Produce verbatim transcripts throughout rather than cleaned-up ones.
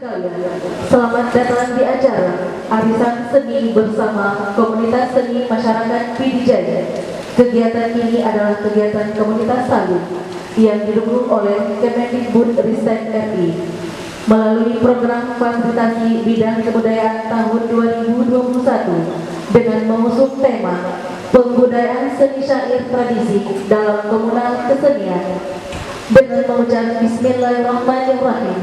Selamat datang di acara Arisan Seni bersama Komunitas Seni Masyarakat Pidie Jaya. Kegiatan ini adalah kegiatan komunitas Saleuem yang didukung oleh Kemendikbud Ristek R I melalui program fasilitasi bidang kebudayaan tahun dua ribu dua puluh satu dengan mengusung tema Pembudayaan Seni Syair Tradisi dalam Komunal Kesenian. Dengan mengucap Bismillahirrahmanirrahim,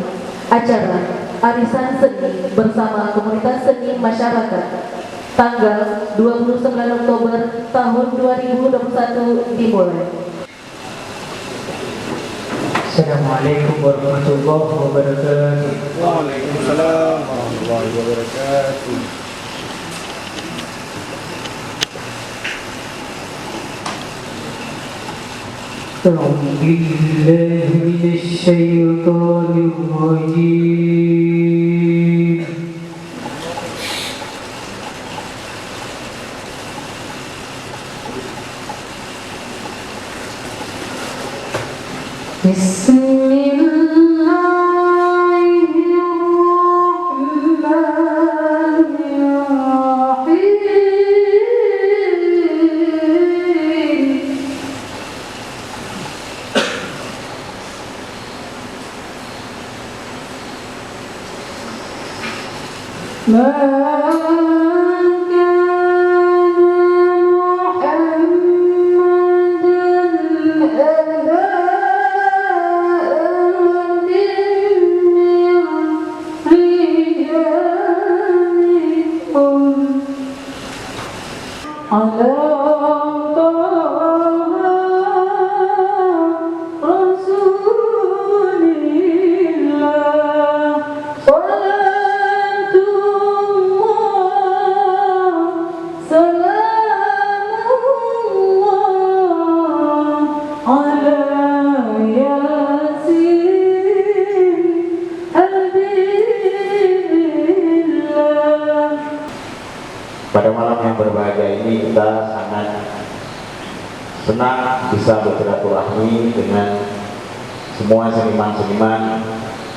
acara Arisan Seni bersama Komunitas Seni Masyarakat tanggal dua puluh sembilan Oktober tahun dua ribu dua puluh satu dimulai. Assalamualaikum warahmatullahi wabarakatuh. Waalaikumsalam warahmatullahi wabarakatuh. أعوذ بالله من الشيطان الرجيم. بسم الله الرحمن الرحيم. ما كان محمد أبا أحد من رجالكم على طه رسول الله، صلاة الله، سلام الله على ياسين حبيب الله. Pada malam yang berbahagia ini, kita sangat senang bisa bersilaturahmi dengan semua seniman-seniman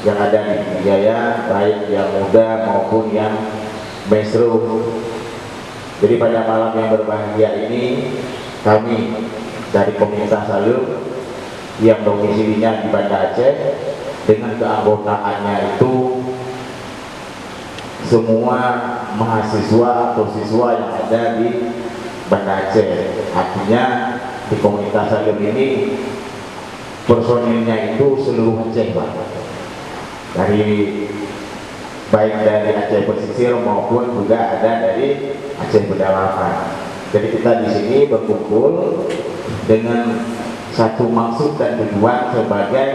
yang ada di Pidie Jaya, baik yang muda maupun yang maestro. Jadi, pada malam yang berbahagia ini, kami dari komunitas Saleuem yang domisilinya di Banda Aceh, dengan keanggotaannya itu semua mahasiswa atau siswa yang ada di Banda Aceh. Artinya, di komunitas Saleuem ini personilnya itu seluruh Aceh, Pak. Dari, baik dari Aceh Pesisir maupun juga ada dari Aceh Pedalaman. Jadi, kita di sini berkumpul dengan satu maksud dan tujuan sebagai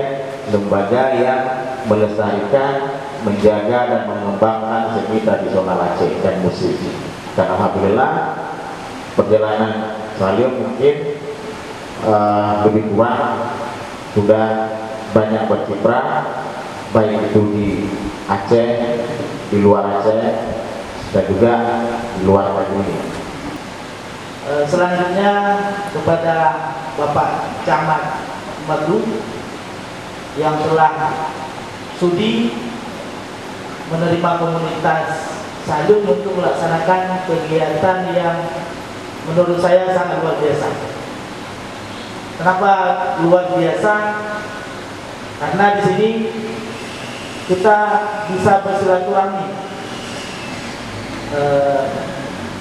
lembaga yang melestarikan, menjaga, dan mengembangkan seni tradisional Aceh dan musik. Dan alhamdulillah, perjalanan Saleuem mungkin, eh, lebih kurang sudah banyak berkiprah, baik itu di Aceh, di luar Aceh, dan juga di luar negeri. Eh, selanjutnya kepada Bapak Camat Madu yang telah sudi menerima komunitas Saleuem untuk melaksanakan kegiatan yang menurut saya sangat luar biasa. Kenapa luar biasa? Karena di sini kita bisa bersilaturahmi, eh,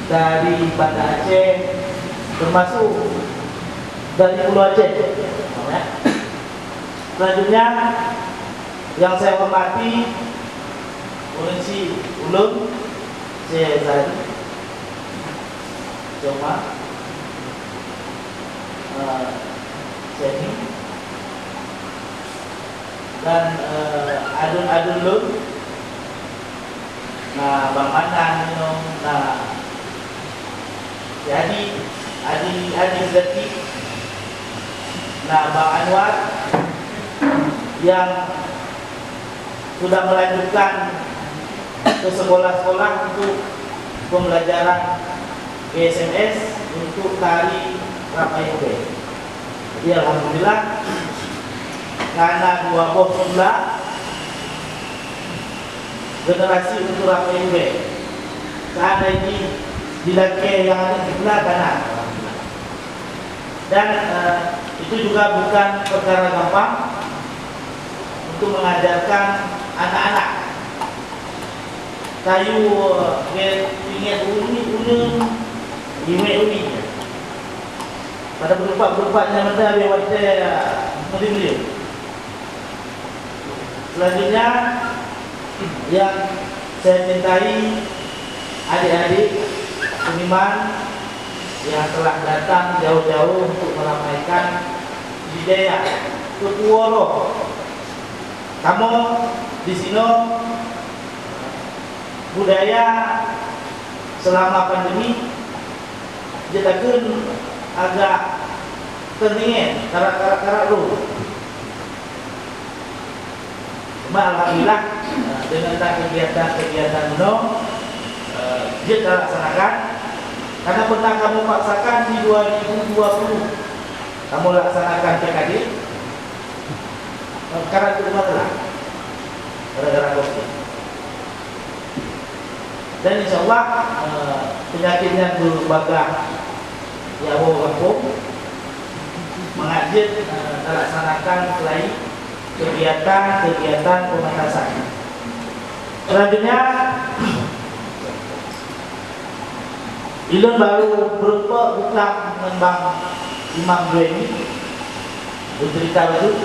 dari Banda Aceh, termasuk dari Pulo Aceh, ya. Selanjutnya, yang saya hormati, Polisi ulun, Syekh Zahid, Syekh Umar, eh, Syekh Ni, dan, eh, adun-adun lôn, na Bang Manan nyoe, na si Adi, Adi, Adi Zaki, na Bang Anwar yang sudah melanjutkan ke sekolah-sekolah untuk pembelajaran G S M S untuk tari Rapayope. Jadi, alhamdulillah, karena dua boh sekolah generasi untuk rapai ubé. Seandainya dilakée nyang ada di belah kanan. Dan, eh, itu juga bukan perkara gampang untuk mengajarkan anak-anak. Kayu, eh, pingin uni-uni, iwek uni. Pada berupa-berupa nyang ada di watée, eh, musim dia. Selanjutnya, yang saya cintai, adik-adik seniman yang telah datang jauh-jauh untuk meramaikan budaya keukuwoe roh. Kamoe di sinoe, budaya selama pandemi jeuet takheun agak teuringét, karat-karat-karat lom. Cuma alhamdulillah, eh, dengan kegiatan-kegiatan meunoe, eh, jeuet talaksanakan. Karena pernah kamoe paksakan di dua ribu dua puluh, kamoe laksanakan P K D, eh, karena itu masalah gara-gara covid. Dan insya Allah, eh, penyakit nyan beubagaih di awak gampông, mangat jeuet, eh, talaksanakan selain kegiatan-kegiatan pementasan. Selanjutnya, ulôn baru beureumpok buklam ngon Bang Imam Zuhairi, beuceurita bacut.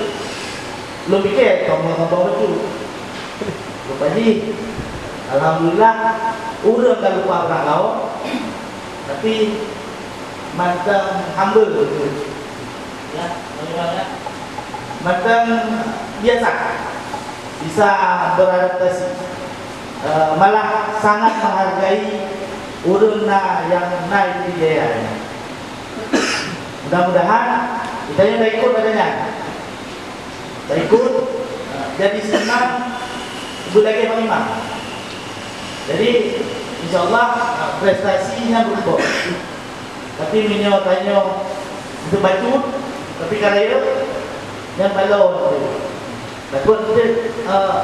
Lôn pike tombong-tombong bacut. Lôn paji, alhamdulillah, ureuëng ka lupa beurak gaoh, tapi mantong humble bacut. Ya, bagaimana? Mantong biasa, bisa beradaptasi. Eh, malah sangat menghargai ureuëng na nyang na di daerah nyan. Mudah-mudahan kita yang ikut adanya. Taikut, eh, jadi seniman, ibu lagi Bang Imam. Jadi, insya Allah, eh, prestasinya berubah. Tapi meunyoe tanyoe untuk bacut, tapi ka rayeuk, nyan balon tu. Bacut tu, eh,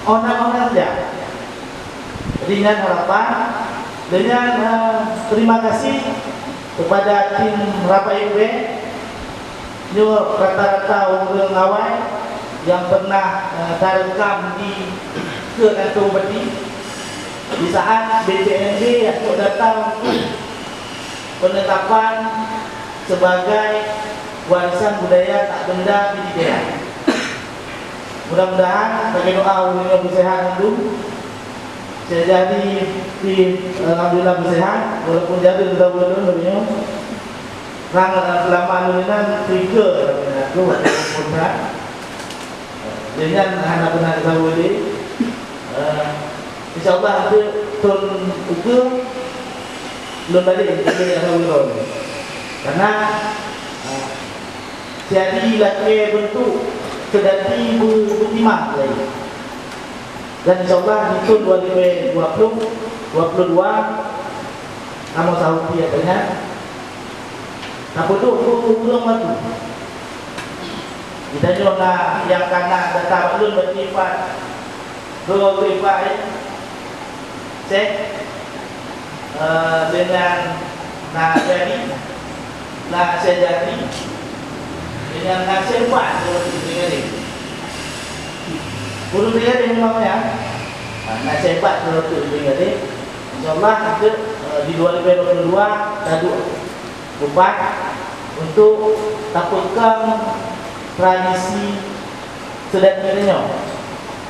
honang-honang saja. Jadi, nyan harapan. Dan nyan, eh, terima kasih kepada tim Rapai Ubé. Nyoe rata-rata ureuëng awai nyang pernah, eh, tarekam di Keue Kantô Bupati di saat B P N B untuk datang penetapan sebagai warisan budaya tak benda di daerah. Mudah-mudahan bagi doa ureuëng nyoe beuseuhat mandum. Saya jadi di, alhamdulillah beuseuhat, walaupun jadi sudah ulun bagi nyoe. Nang, eh, selama ulun nan trigger, aku kontra. Dengan hana pernah tahu dia. Eh, insya Allah nanti tahun ukeue lôn balik ke Jawa Timur. Karena, eh, jadi lagi bentuk kedati bu-, butimah lagi. Dan insya Allah di tahun dua ribu dua puluh, dua puluh dua, kamoe sahuti katanya, tapeuduek bu-, bu-, bulan madu. Kita nyoe na nyang kana data ulun bertipat dua tipat, eh. Cek, eh, dengan na jadi, na sejati, dengan na sempat, dengan ini. Guru dia di rumahnya, na sempat, dengan ini. Insya Allah, nanti, eh, di dua ribu dua puluh dua, tadu Bupat untuk tapeukong tradisi seudati tanyoe.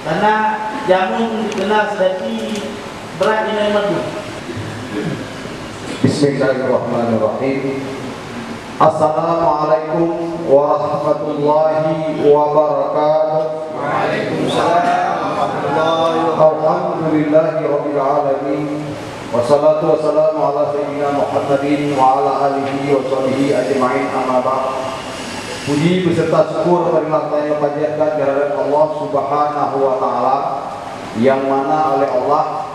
Karena jameun dikenal seudati brat inong madu. Bismillahirrahmanirrahim. Assalamualaikum warahmatullahi wabarakatuh. Waalaikumsalam warahmatullahi wabarakatuh. Alhamdulillahirabbil alamin. Wassalatu wassalamu ala sayyidina Muhammadin wa ala alihi wa sahbihi ajma'in, amma ba'd. Puji beserta syukur marilah tanyoe panjatkan kehadirat Allah Subhanahu wa Ta'ala, yang mana oleh Allah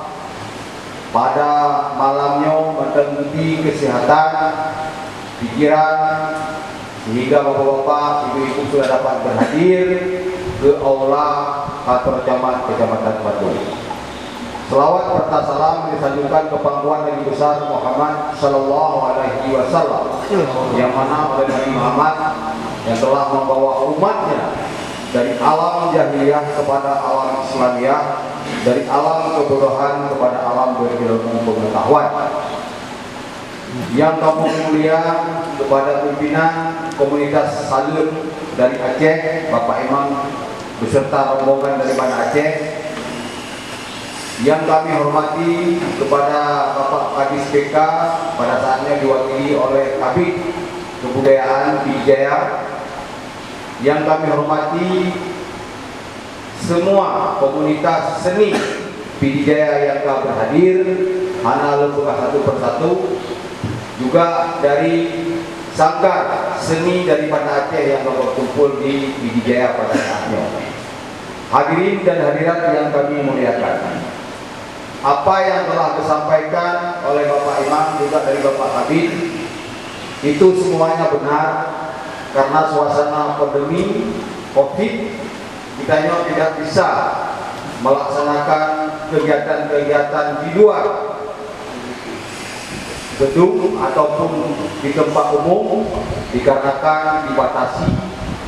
pada malam nyoe mantong geubri kesehatan, pikiran, sehingga bapak-bapak, ibu-ibu sudah dapat berhadir ke aula kantor camat Kecamatan Batu. Selawat serta salam disanjungkan keu pangkuan Nabi Besar Muhammad sallallahu alaihi wasallam, yang mana oleh Nabi Muhammad yang telah membawa umatnya dari alam jahiliyah kepada alam Islamiyah, dari alam kebodohan kepada alam berilmu pengetahuan. Yang kamoe mulia kepada pimpinan komunitas Saleuem dari Aceh, Bapak Imam beserta rombongan dari Banda Aceh. Yang kami hormati kepada Bapak Kadis P K, pada saatnya diwakili oleh Kabid Kebudayaan Pidie Jaya. Yang kami hormati semua komunitas seni Pidie Jaya yang ka berhadir, hana lôn peugah satu persatu, juga dari Sanggar Seni dari Banda Aceh yang ka berkumpul di Pidie Jaya pada saat nyoe. Hadirin dan hadirat yang kami muliakan, apa yang telah disampaikan oleh Bapak Imam juga dari Bapak Kabid, itu semuanya benar, karena suasana pandemi covid, kita nyoe tidak bisa melaksanakan kegiatan-kegiatan di luar gedung ataupun di tempat umum, dikarenakan dibatasi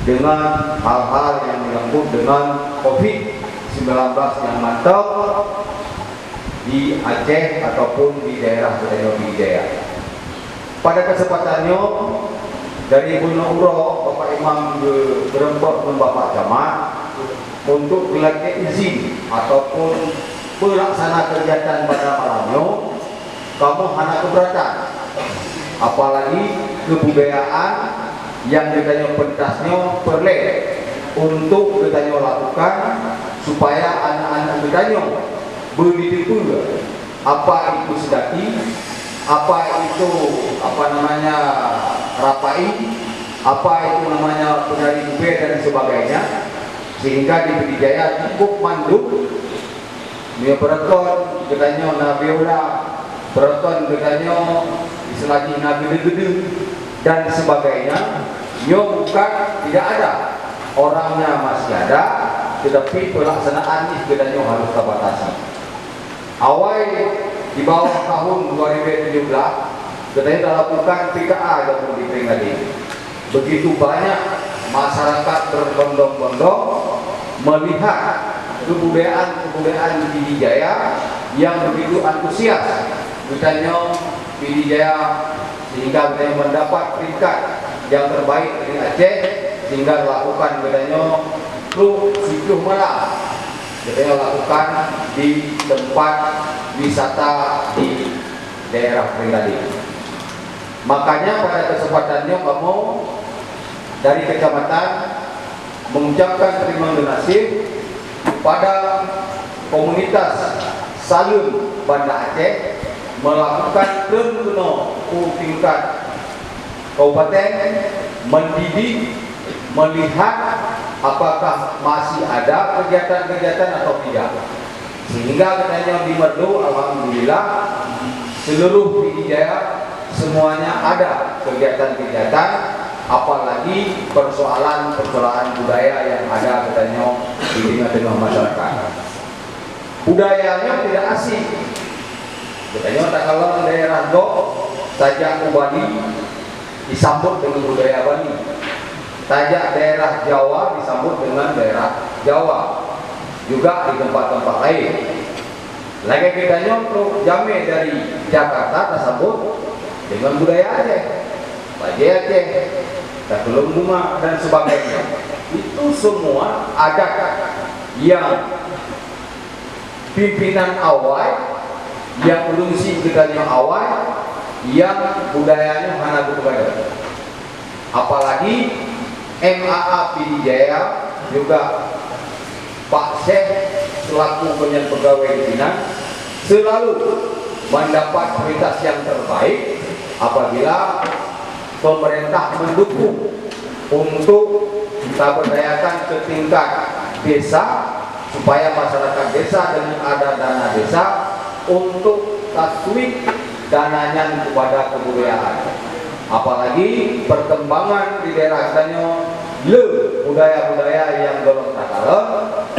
dengan hal-hal yang menyangkut dengan covid sembilan belas yang mantap di Aceh ataupun di daerah Pidie Jaya. Pada kesempatan nyoe, dari bunoe uroe Bapak Imam ge-, geureumpok ngon Bapak Camat untuk geulakée izin ataupun peulaksana kegiatan pada malam nyoe, kamoe hana keberatan. Apalagi kebudayaan nyang geutanyoe peuntas nyoe peureulée untuk geutanyoe lakukan supaya aneuk-aneuk geutanyoe beujiteupeu apa itu seudati, apa itu, apa namanya, rapai, apa itu namanya penari gube dan sebagainya, sehingga di Pidie Jaya cukup mandum. Nyoe peureuton geutanyoe na biola, peureuton geutanyoe istilah jih na gede-gede dan sebagainya. Nyoe bukan tidak ada, orangnya masih ada, tetapi pelaksanaan jih geutanyoe harus tabatasi. Awai di bawah tahun dua ribu tujuh belas, geutanyoe talakukan P K A di Pringgadin. Begitu banyak masyarakat berbondong-bondong melihat kebudayaan-kebudayaan Pidie Jaya yang begitu antusias. Geutanyoe Pidie Jaya sehingga geutanyoe mendapat peringkat yang terbaik di Aceh, sehingga lakukan geutanyoe truk siplôh malam geutanyoe lakukan di tempat wisata di daerah Pringgadin. Makanya pada kesempatan nyoe kamoe dari kecamatan mengucapkan terima kasih kepada komunitas Saleuem Banda Aceh melakukan treun keunoe u tingkat kabupaten, mendidik, melihat apakah masih ada kegiatan-kegiatan atau tidak. Sehingga katanya di Merdu, alhamdulillah, seluruh Pidie Jaya semuanya ada kegiatan-kegiatan, apalagi persoalan-persoalan budaya yang ada katanya di tengah-tengah masyarakat. Budayanya tidak asing. Katanya tak kalau daerah Gok, tajak ke Bali, disambut dengan budaya Bali. Tajak daerah Jawa disambut dengan daerah Jawa, juga di tempat-tempat lain. Lagée geutanyoe trok jamé dari Jakarta tasambot dengan budaya Aceh, bajée Aceh, takeulong bunga dan sebagainya. Itu semua adat yang pimpinan awai, yang ulun si geutanyoe awai, yang budayanya hana geupeugah. Apalagi M A A Pidie Jaya juga Pak Syekh selaku peunyan peugawée di sinan selalu mendapat prioritas yang terbaik apabila pemerintah mendukung untuk kita berdayakan ke tingkat desa supaya masyarakat desa dengan ada dana desa untuk taswib dana nyan kepada kebudayaan. Apalagi perkembangan di daerah geutanyoe le budaya-budaya nyang golom takalon,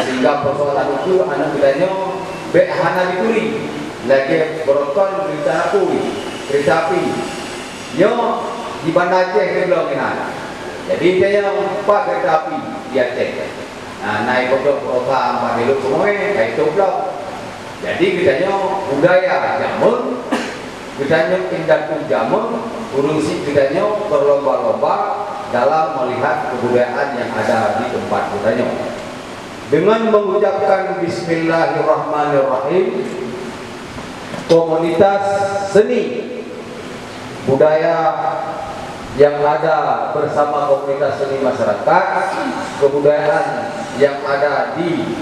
sehingga persoalan itu aneuk geutanyoe Bék hana jituri lagée beurokon keurita apui, keurita api. Nyoe di Banda Aceh keudroe meunan. Jadi, tanyoe pat keurita api di Aceh. Nah, na ibodoh perosa bak diluk seumuanya, ka itôb lom. Jadi, geutanyoe budaya jameun, geutanyoe indatu jameun, ureuëng syiek geutanyoe berlomba-lomba dalam melihat kebudayaan yang ada di tempat geutanyoe. Dengan mengucapkan bismillahirrahmanirrahim, komunitas seni budaya yang ada bersama komunitas seni masyarakat, kebudayaan yang ada di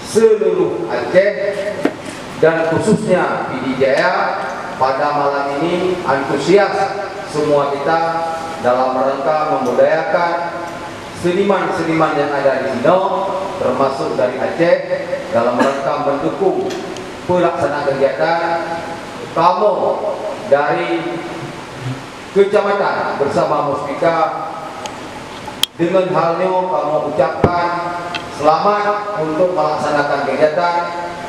seluruh Aceh dan khususnya Pidie Jaya pada malam ini antusias semua kita dalam rangka membudayakan seniman-seniman yang ada di sinoe, termasuk dari Aceh, dalam rangka mendukung pelaksanaan kegiatan. Kamoe dari kecamatan bersama Muspika, dengan hal nyoe kamoe ucapkan selamat untuk melaksanakan kegiatan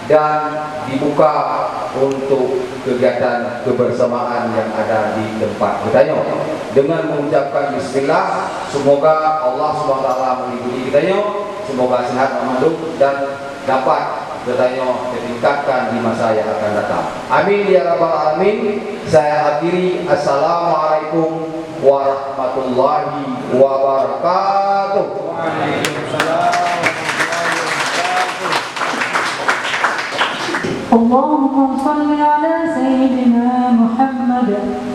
dan dibuka untuk kegiatan kebersamaan yang ada di tempat geutanyoe. Dengan mengucapkan bismillah, semoga Allah Subhanahu wa Taala melindungi geutanyoe, semoga sehat, aman, dan dapat geutanyoe ditingkatkan di masa yang akan datang. Amin ya rabbal alamin. Saya akhiri. Assalamualaikum warahmatullahi wabarakatuh. Waalaikumsalam warahmatullahi wabarakatuh. اللهم صل على سيدنا محمد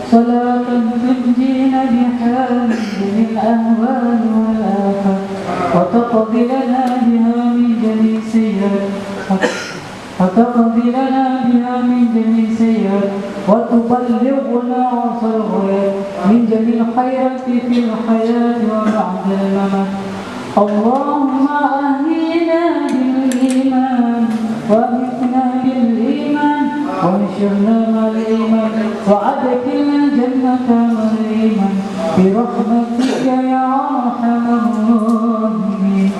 صلاة تنجينا بها من جميع الأهوال والآفات، وتقضي لنا بها من جميع السيئات، وتقضي لنا بها من جميع السيئات، وتبلغنا أقصى الغايات من جميع الخيرات في الحياة وبعد الممات. اللهم أحينا بالإيمان، وأمتنا بالإيمان، ونحشرنا مع الإيمان، وأدخلنا الجنة مع الإيمان، برحمتك يا أرحم الراحمين.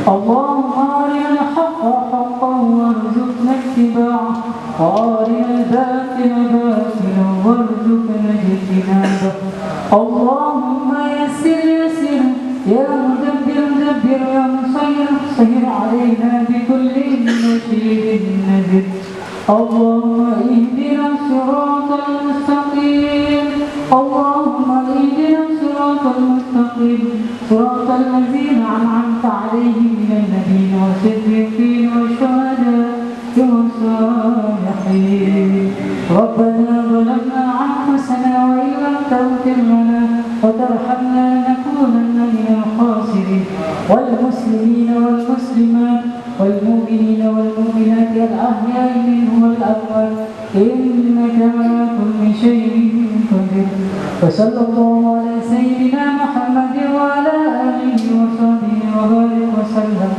اللهم أرنا الحق حقا وارزقنا اتباعه، وأرنا الباطل باطلا وارزقنا اجتنابه. اللهم يسر يسر، يا مدبر دبر، يا مسهل سهل علينا بكل نشيد نذير. اللهم اهدنا الصراط المستقيم. اللهم اهدنا الصراط المستقيم، صراط الذين أنعمت عليهم من النبيين والصديقين والشهداء والصالحين. ربنا ظلمنا أنفسنا وإن لم تغفر لنا وترحمنا لنكونن من الخاسرين. والمسلمين والمسلمات والمؤمنين والمؤمنات الأحياء منهم والأموات إنك على كل شيء قدير. وصلى الله على سيدنا محمد وعلى آله وصحبه وبارك وسلم.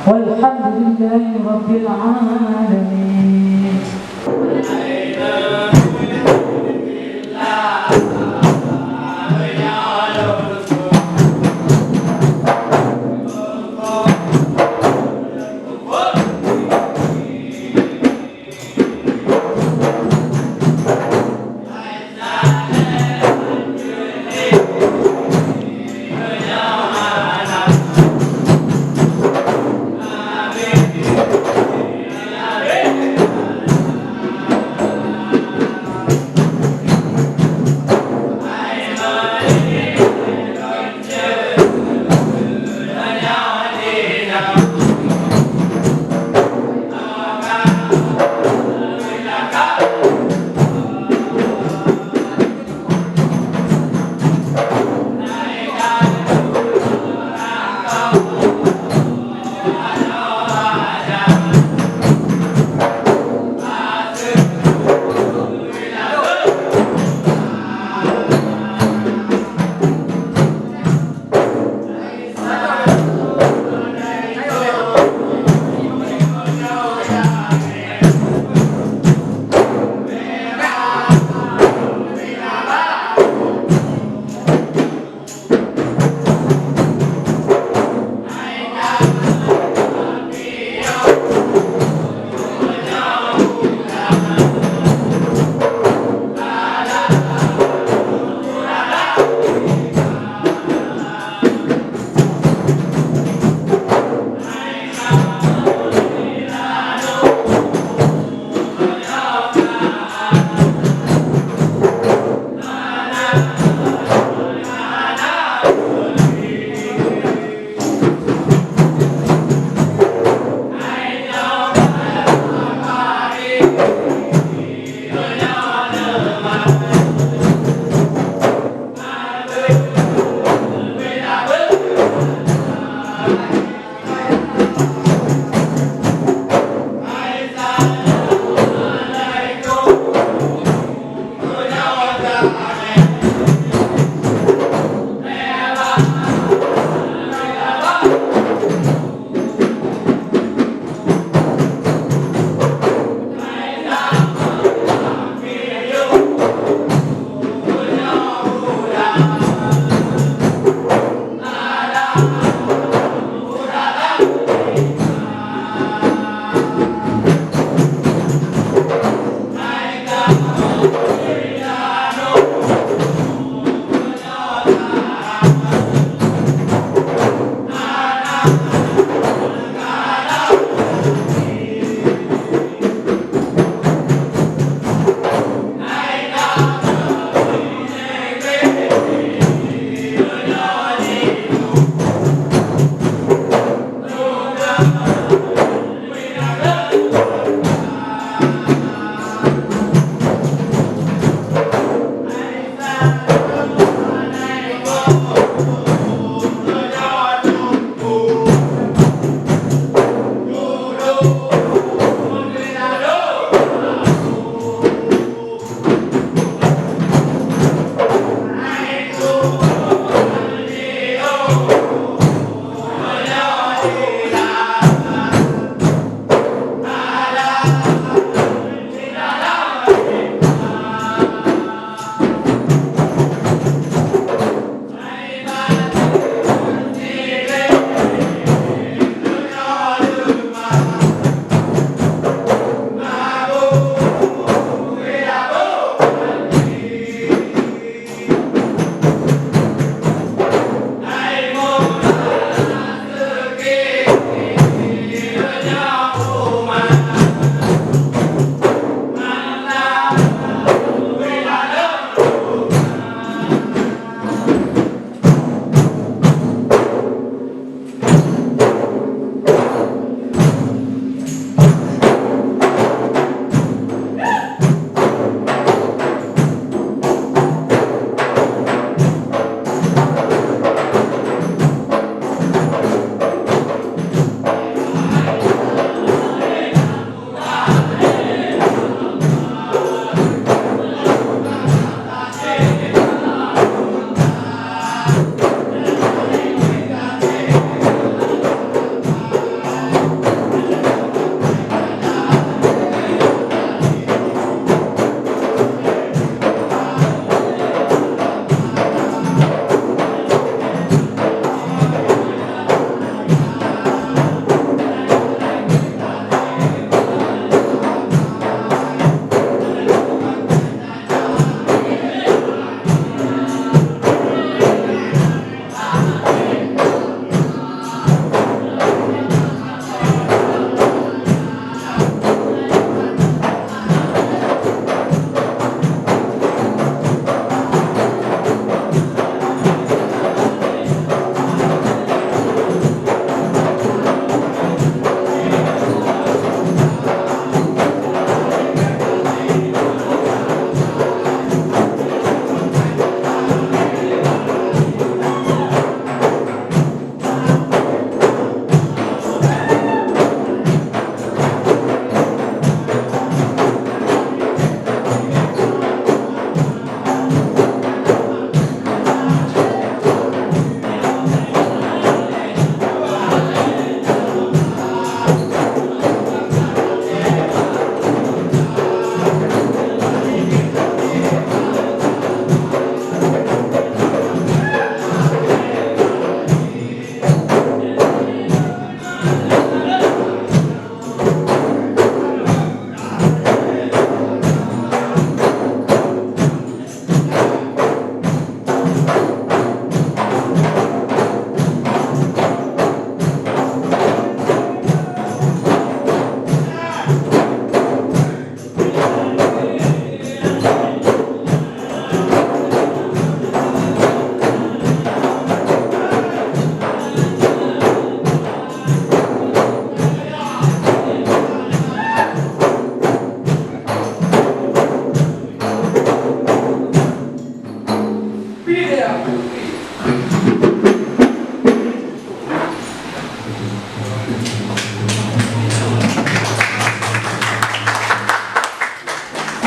والحمد لله رب العالمين.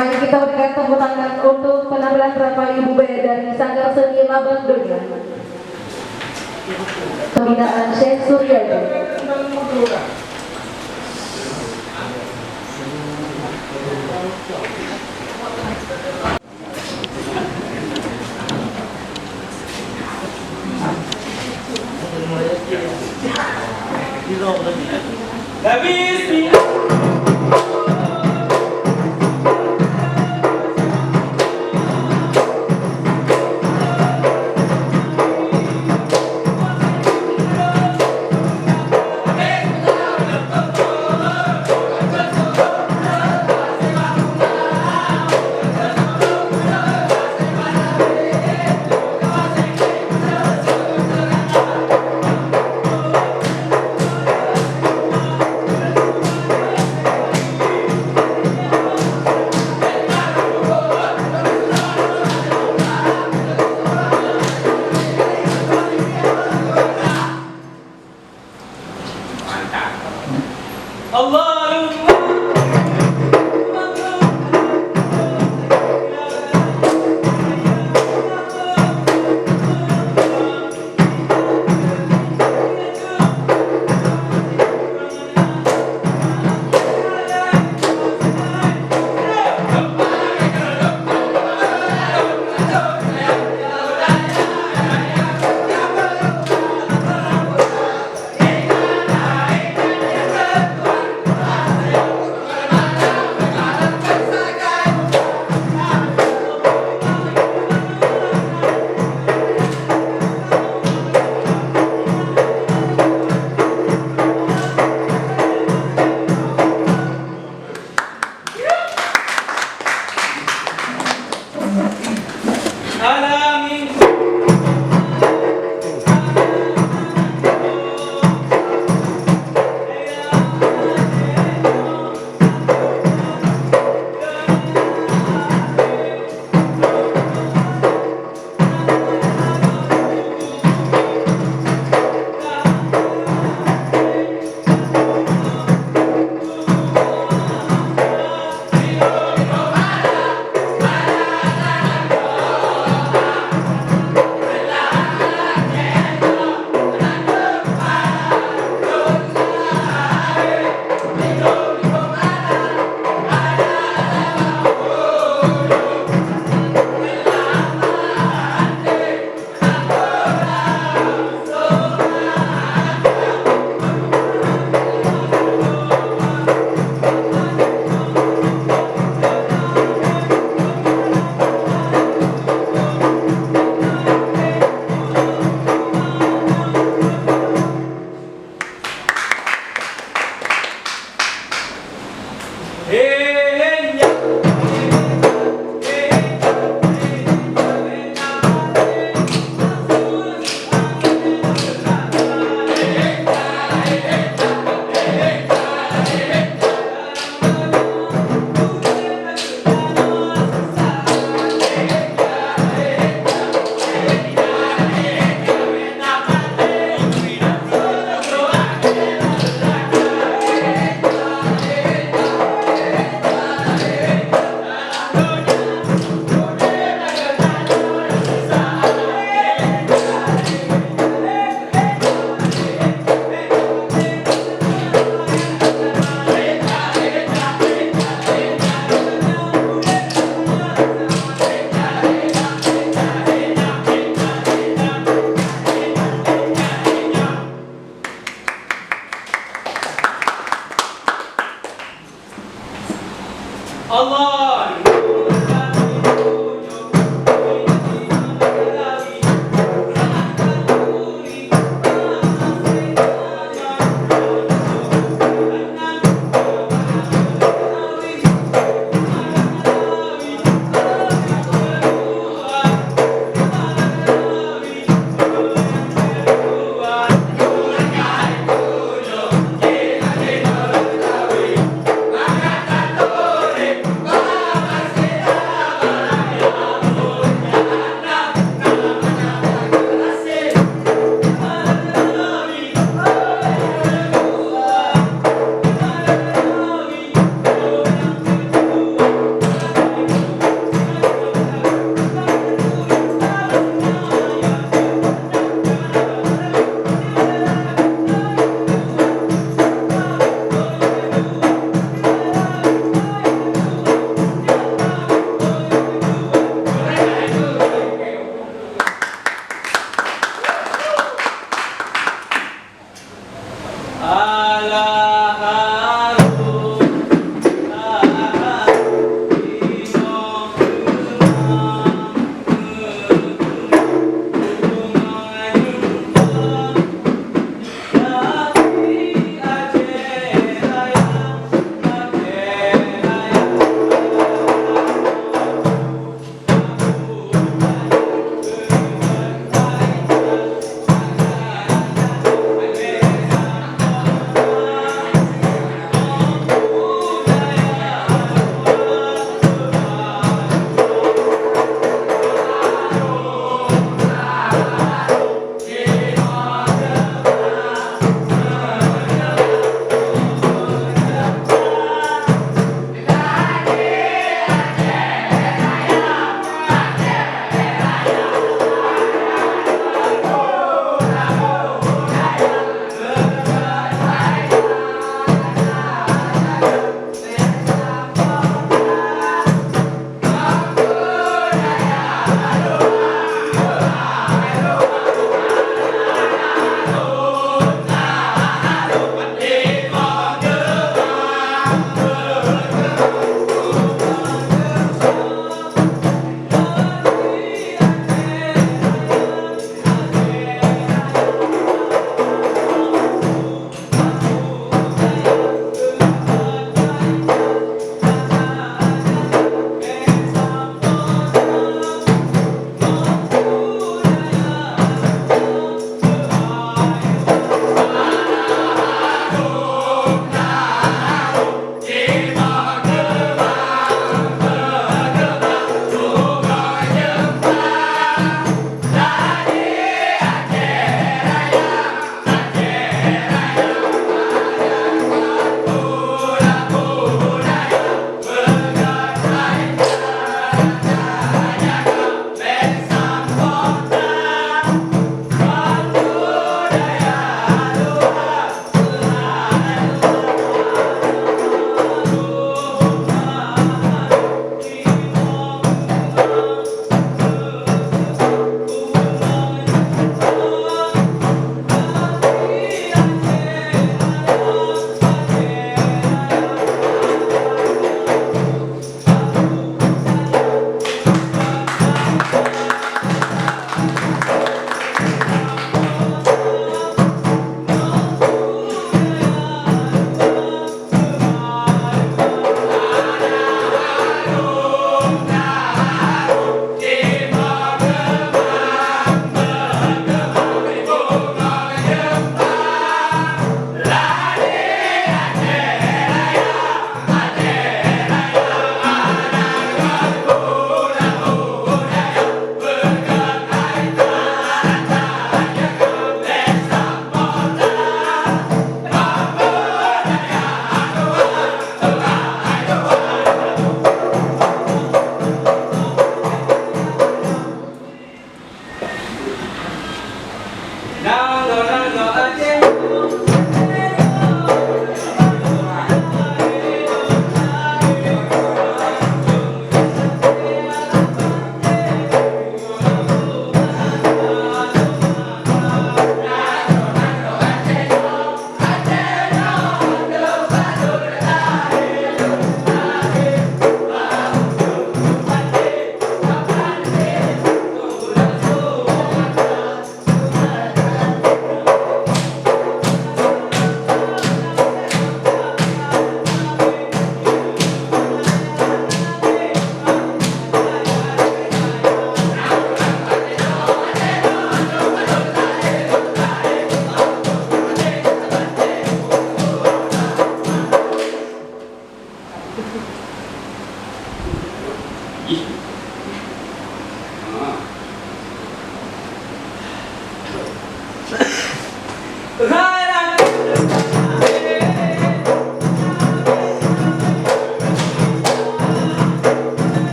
Mari kita berikan tepuk tangan untuk penampilan Bapak Ibu Band dari Sanggar Seni Labang Donya. Pembinaan Syekh Suryadi.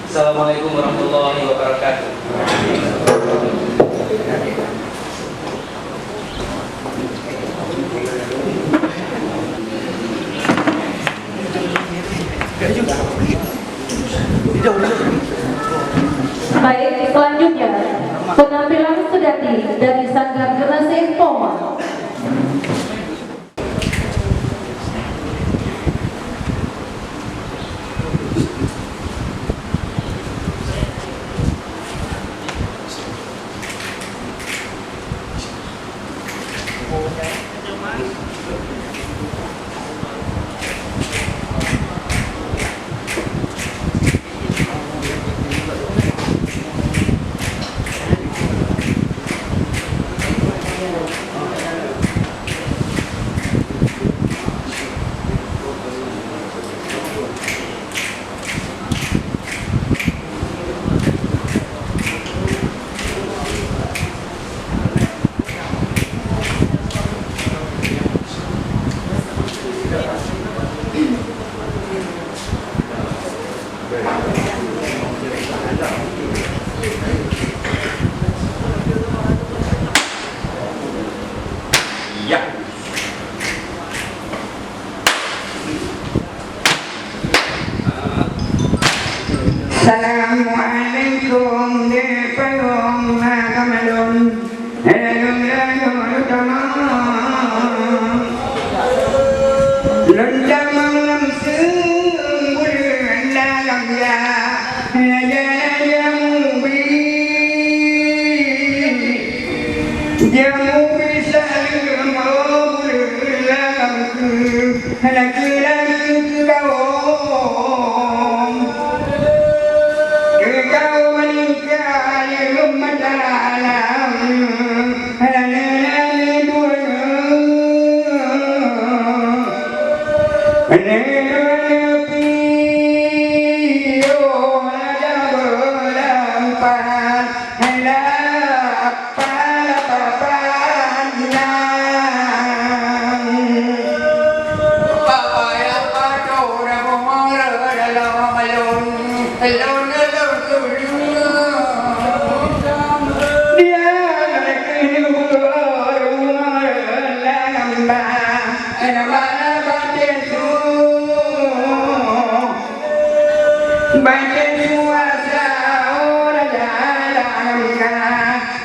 Assalamualaikum warahmatullahi wabarakatuh. Baik, selanjutnya penampilan sejati dari Sanggar Geunaséh Poma. Ya. Assalamualaikum, di payong agama lôn. Lôn tamong, lôn tamong langsung buleuen lam ya. Jamu bi, jamu bi saleuem, oh, buleuen lam keu. Hana keu lagèe keu kawôm. Keu kawôm meuningka leuem mata alam. Hana lé lagèe dua nyoe. Hana lé dua nyoe pih, oh, hana beulampat. Hana Batin kuasa ora dalam ka,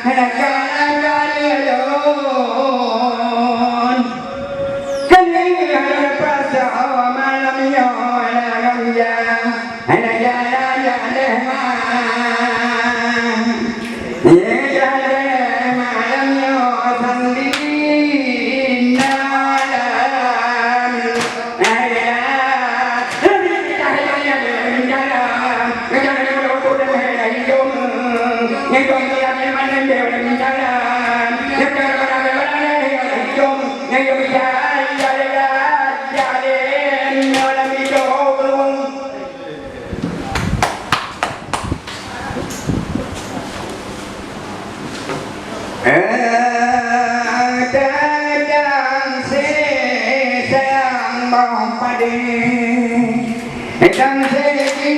hana ka lagèe lôn. Keuneuk hana pasoe malam nyoe lam ja, hana jalan-jalan lé ma. Dadang sisang boh padé, dadang siki.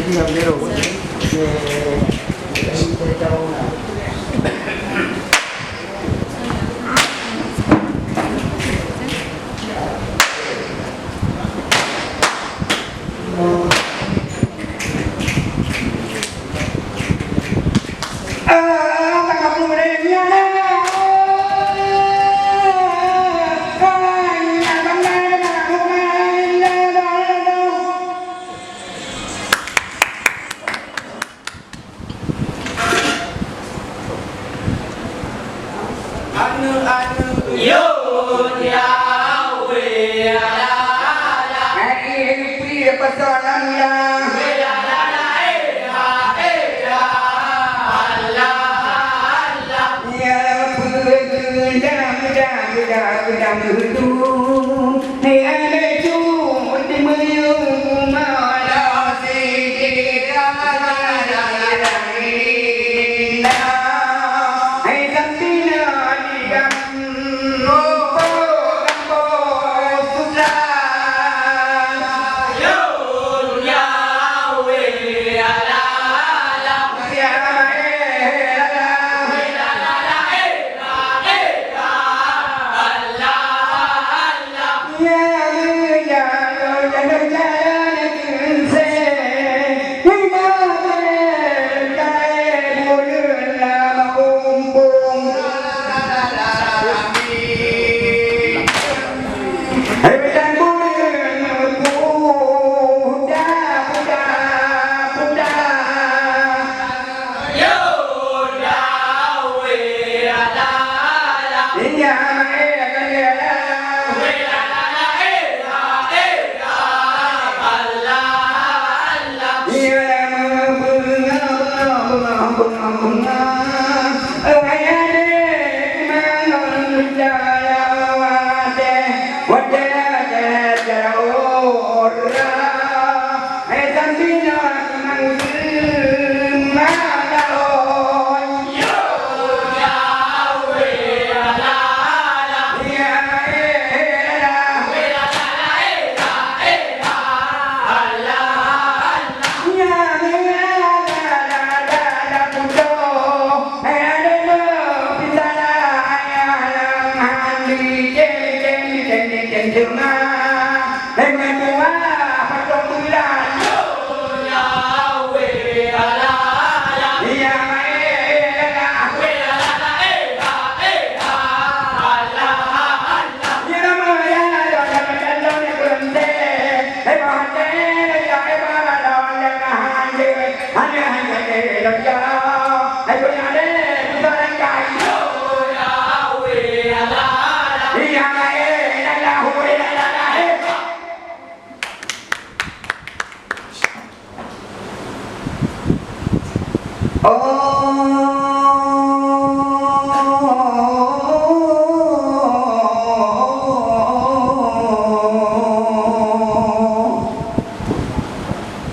Aneuk-aneuk yue Yahweh, ala, ala. Hai, hai, hai, pasoe nyan, ya. Weh, ala, ala, eh, ha, eh, ya. Allah, Allah. Ya, peue geudang, geudang, geudang, geudang, geudang. Hai, aneuk cut, meunyoe mala sidroe, hai, tapi na di gampông, gampông susah. Yun Yahweh, ala, ala. Ya, eh, ala. Ala, ala, eh.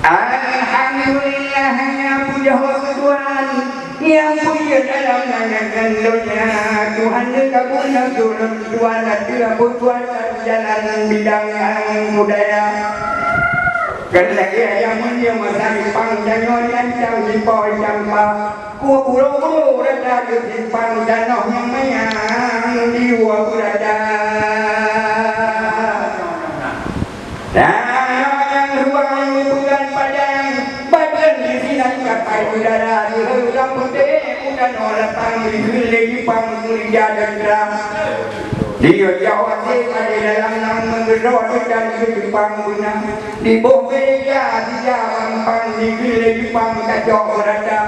Alhamdulillah, nyang pujoe keu Tuhan, nyang pujoe dalam langét ngon donya. Tuhan geugabueng ngon tuleueng Tuhan, ateueh buet Tuhan jalan bidang nyang budaya. Keu lagèe nyang meunyoe masa simpang tanyoe nyan cang jipo cang ba, ku uroe-uroe rata keu simpang tanoh nyang manyang di uwa beurata. Tanoh nyang ruwang meupeugah padang, badan di sinan kapai udara, di heulang putéh u tanoh lapang, di heulang jipang keurija dan terang. Di Jawa Timur di dalam nang meugeudroe dan keujipang beunang. Di boh meja sija pampang, di keulée jipang kacok rata.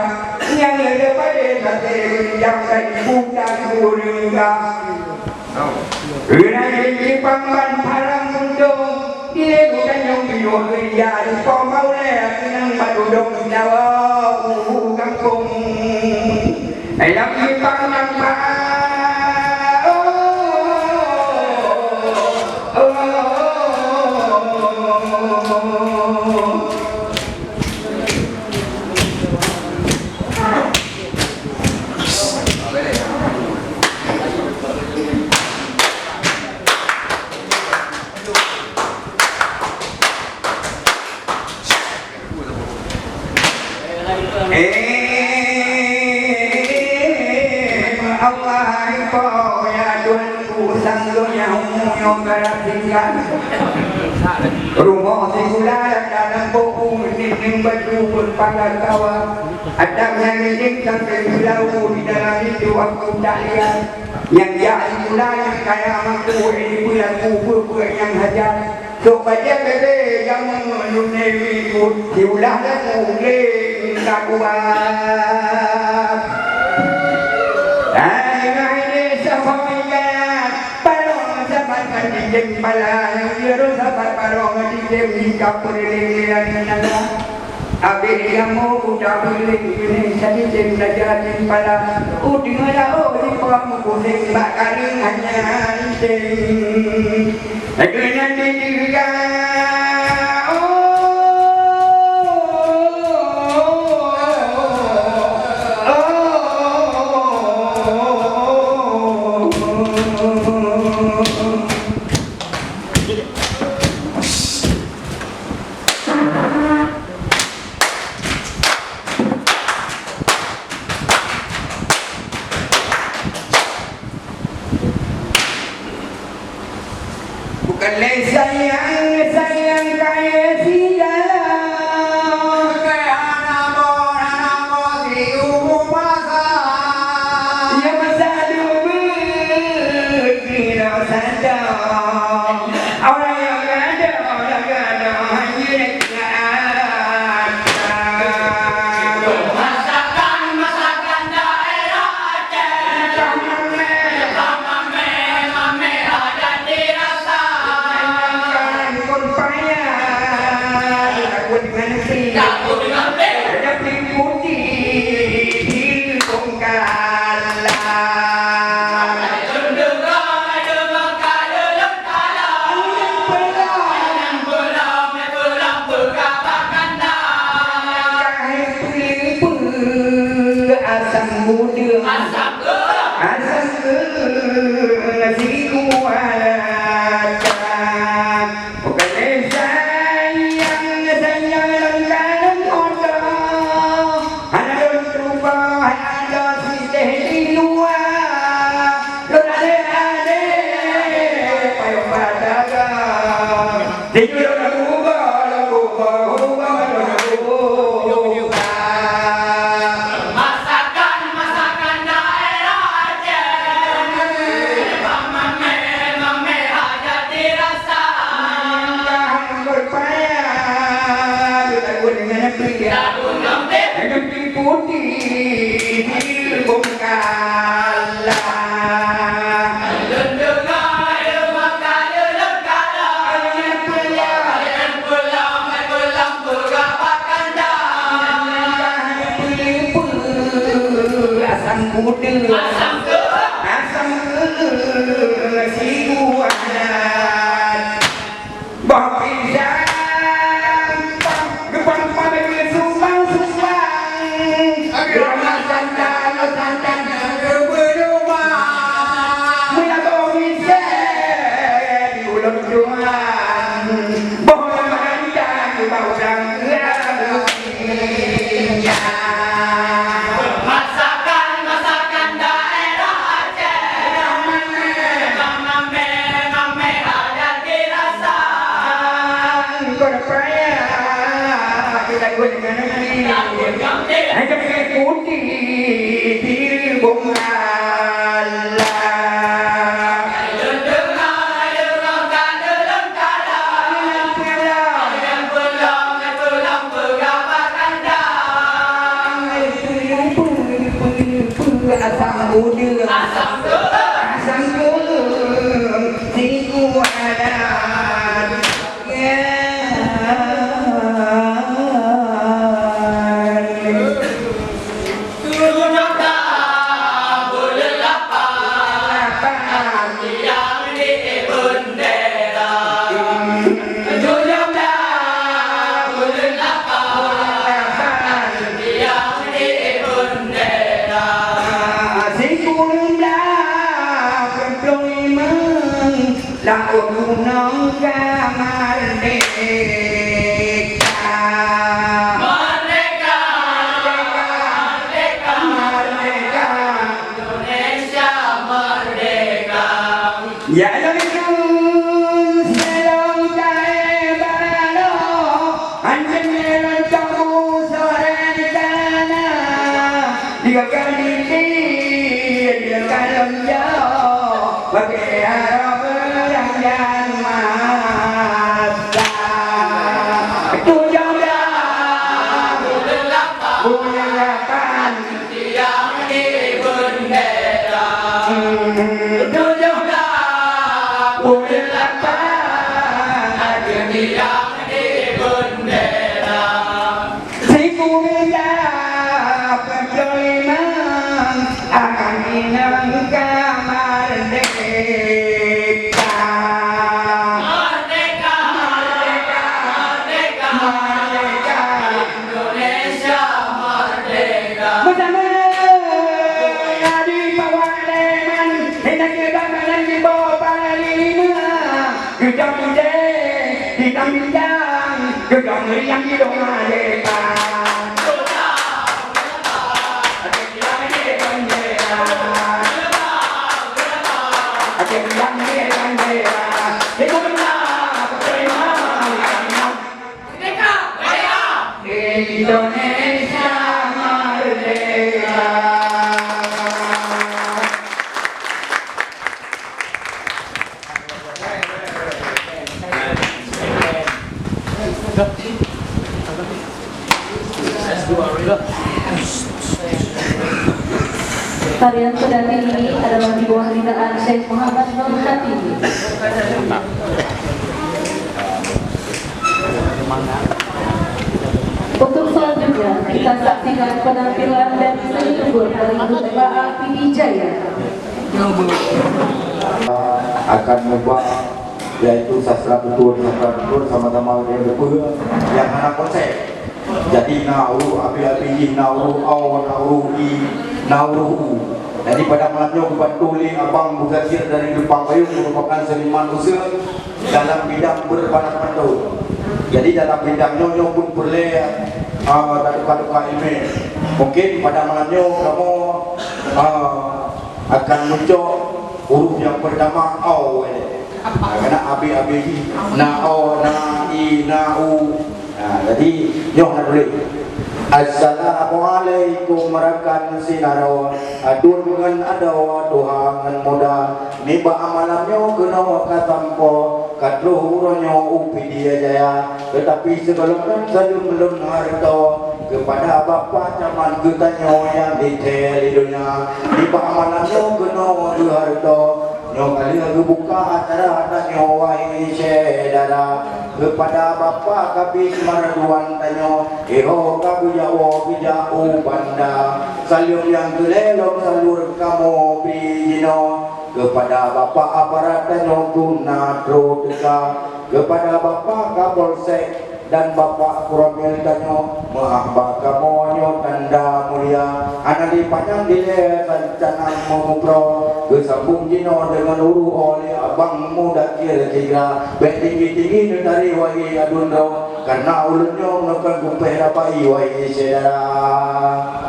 Nyang leubeh padé saté beunjang dan buta ureueng ka. Keunan jipang ban parang untông, di leubeh tanyong piôh rija di pom baulée keunang bak udông Jawa u gampông. Lam simpang nyan ba, oh, oh, oh. Eh, Allah, hai Po, ya Tuhanku, sang donya umu nyoe ka singkat. Rumoh sikula lam buku, nindeng baju berpangkat kawa. Atap nyang nindeng sampai belau di dalam itu aku tak lihat. Nyang jak sikula nyang kaya mampu, eh, dipeulaku peue-peue nyang hajat. Sok bajée bebe jameun lôn nyoe ikot, siulah lagu ulée ka kuat. Hai, hai, deh, saboh ingat, barong sabat mandi jem pala, nyang biru sabat barong mandi jem di kapur lé-lé lagi nala. Abéh ilmu kuta buléng keuneuk sabijen belajar di pala. Udeungoe laôt di pom kuséng bak kareueng hanya liceng. Keunan di teuga, oh, oh, oh, oh. Bukan lé sayang, sayang kaya sijalan. Bukan hana boh, hana boh siumu masa. Ya masa dulu kira saja. Orang yang ada, orang yang ada, hanya Masakan, masakan daerah Aceh. Entah mamé, entah mamé, mamé hajat dirasa. Kon paya, takut dengan api. Takut dengan api. Ada api putih di Bungkala. Asam gudang, asam gudang, siku alata. Bukan sayang, sayang lengkap moto. Hana lôn tuba, hana lôn siteh di luwa. Lôn adé-adé, payong padagang. Di judok lôn tuba, lôn tuba, tuba, lôn tuba. Masakan, masakan daerah Aceh. Mamé, mamé hajat dirasa. Berpaya, kita pun dengan negeri. Kita pun dengan negeri. Putih di Bungkala. Asam gudang, asam gudang, siku adat. Bah pisang, bah geupang-pang lagèe sumbang-sumbang. Geurama santan, santan geubeureuma. Meulaboh misée di ulôn tuan. Boh lam ranjang bak udang geurama. Masakan, masakan daerah Aceh. Mamé, mamé hajat dirasa. Berpaya, kita guna dengan negeri. Hanya putih di Bungkala. Asam gudang, asam gudang, siku adat. Tujoh blah buleuen lapan, tiang di bendera. Tujoh blah buleuen lapan, tiang di bendera. Sikureueng blah peuet plôh limong. Laôt gunong ka merdeka. Merdeka! Merdeka Anjeun lé lontong bu sore di kana, di gaga niti, di gaga lonjong, bagi harap beranjang masa. Tujuh belas bulan lapan, tiang di bendera. Tujuh belas bulan lapan, ada tiang di bendera. Sikureueng peudoliman akan inong ka merdeka. Merdeka! Merdeka! Merdeka! Merdeka! Indonesia merdeka! Bersama di bawah leman, hendak kita malam di bawah panglima. Kita putih, kita bintang, kita meriam di rumah leman. Indonesia merdeka. Tarian Peudati ini adalah di bawah binaan Syekh Muhammad Nur Khatib. Untuk selanjutnya, kita saksikan penampilan dari seni tutur dari P I Jaya. Akan meuba, yaitu sastra tutur, sastra tutur sama-sama dengan geupeue nyang hana konsep. Jadi, na ureuëng abi-abi jih, na ureuëng au, na ureuëng i, na ureuëng u. Jadi, pada malam nyoe geubantu lé Abang Muzakir dari Geupang Payong, merupakan seniman useue dalam bidang berpanas pantun. Jadi, dalam bidang nyoe, nyoe pun peureulée, ah, taduka-duka iéleumé. Mungkin pada malam nyoe kamoe, ah, akan meucok huruf nyang peurtama au. Nah, keunan abi-abi jih, na o, na i, na u. Nah, jadi nyoe na tuléh. Assalamualaikum rakan sinaro, aduen ngon adoe, tuha ngon muda. Nibak malam nyoe keunoe ka sampoe, ka troh uroe nyoe u Pidie Jaya. Teutapi sigohlom nyan saleuem lôn hareutoe keupada Bapak Camat geutanyoe nyang di thée lé donya. Nibak malam nyoe keunoe geuhareutoe, nyoe ka lheueh geubuka acara tanyoe, wahé syedara. Keupada Bapak Kabid Maraduan tanyoe, ihoe ka geujawoe geujak u banda. Saleuem nyang keu lhée lom saleuem kamoe bri jinoe keupada Bapak Aparat tanyoe, tuna troh teuka. Keupada Bapak Kapolsek dan Bapak Koromil tanyoe, meuah bak kamoe nyoe tanda mulia. Hana lé panyang dilée rencana meumuprok, geusambong jinoe deungon uroe lé Abang Mudakir Sigra. Bék tinggi-tinggi neutari, wahé aduen droe, kareuna ulôn nyoe meukeun kumpéh rabai, wahé syedara.